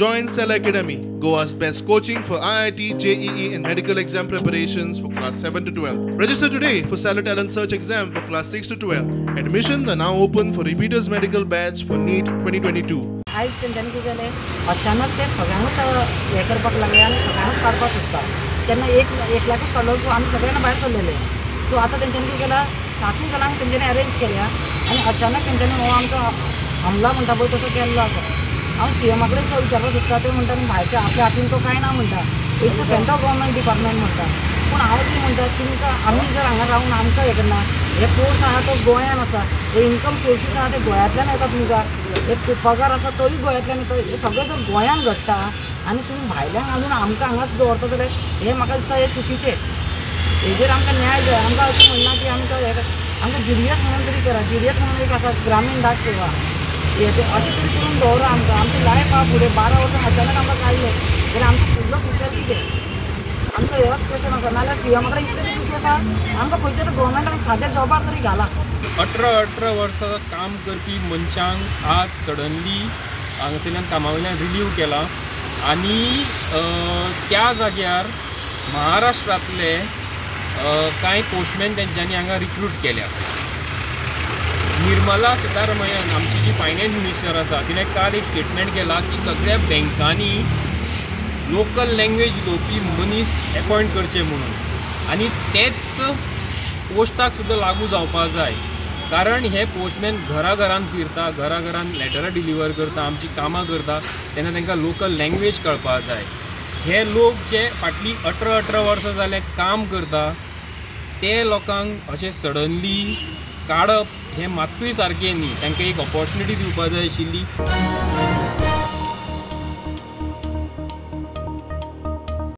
Join Stellar Academy, Goa's best coaching for IIT, JEE and medical exam preparations for class 7 to 12. Register today for Stellar Talent Search exam for class 6 to 12. Admissions are now open for repeaters medical batch for NEET 2022. आयज तेंच्यांनी कितें केलें, अचानक ते सगळ्यांकूच हें करपाक लागले आनी सगळ्यांकूच काडपाक सोदता. तेन्ना एकल्याकूच काडलो, सो आमी सगळ्यांना भायर सरलेले. सो आतां तेंच्यांनी कितें केलां, 7 जाणांक तेंच्यांनी अरेंज केल्या आनी अचानक तेंच्यांनी हो आमचो हमला म्हणटा पळय तसो केल्लो आसा. हांव सीएमा कडेन सो विचारपाक सोदता, ते म्हणटा भायच्या आपल्या हातीन तो कांय ना म्हणटा, it's a central government department म्हणटा. पूण हांव कितें म्हणटा, तुमकां आमी जर हांगा रावन आमकां हें करना, हे पोस्ट आहा तो गोंयान आसा, हे इन्कम सोर्सीस आहा ते गोंयांतल्यान येता, तुमकां एक पगार आसा तोय गोंयांतल्यान येता, हे सगळें जर गोंयान घडटा आनी तुमी भायल्यान हाडून आमकां हांगाच दवरता जाल्यार हें म्हाका दिसता हें चुकीचें. हेजेर आमकां न्याय जाय. आमकां अशें म्हणना की आमकां हें आमकां जीडीएस म्हणून तरी करा, जीडीएस म्हणून एक आसा ग्रामीण डाक सेवा, हें तें अशें तरी करून दवरा आमकां. आमची लायफ आहा फुडें 12 वर्सां अचानक आमकां काडलें जाल्यार आमचो फुडलो फ्युचर कितें, आमचो होच क्वेश्चन आसा. नाजाल्यार सीएमा कडेन इतलें तरी चुकी आसा, आमकां खंयच्या तरी गव्हर्मेंटान साद्या जॉबार तरी घाला. 18-18 वर्सां काम करपी मनशांक आज सडनली हांगासरल्यान कामा वयल्यान रिलीव केला आनी त्या जाग्यार महाराष्ट्रांतले कांय पोस्टमॅन तेंच्यांनी हांगा रिक्रूट केल्या. निर्मला सीतारमण आमची जी फायनान्स मिनिस्टर आसा तिणें काल एक स्टेटमेंट केला की सगळ्या बँकांनी लोकल लँग्वेज उलोवपी मनीस एपॉयंट करचे म्हणून, आनी तेच पोस्टाक सुद्दां लागू जावपा जाय. कारण हे पोस्टमॅन घरा घरान फिरता, घरा घरान लेटरां डिलिव्हर करता, आमची कामां करता, तेन्ना तांकां लोकल लँग्वेज कळपा जाय. हे लोक जे फाटलीं 18-18 वर्सां जालें काम करता ते लोकांक अशें सडनली काडप हें मात्तूय सारकें न्ही. तांकां एक ऑपॉर्च्युनिटी दिवपा जाय आशिल्ली.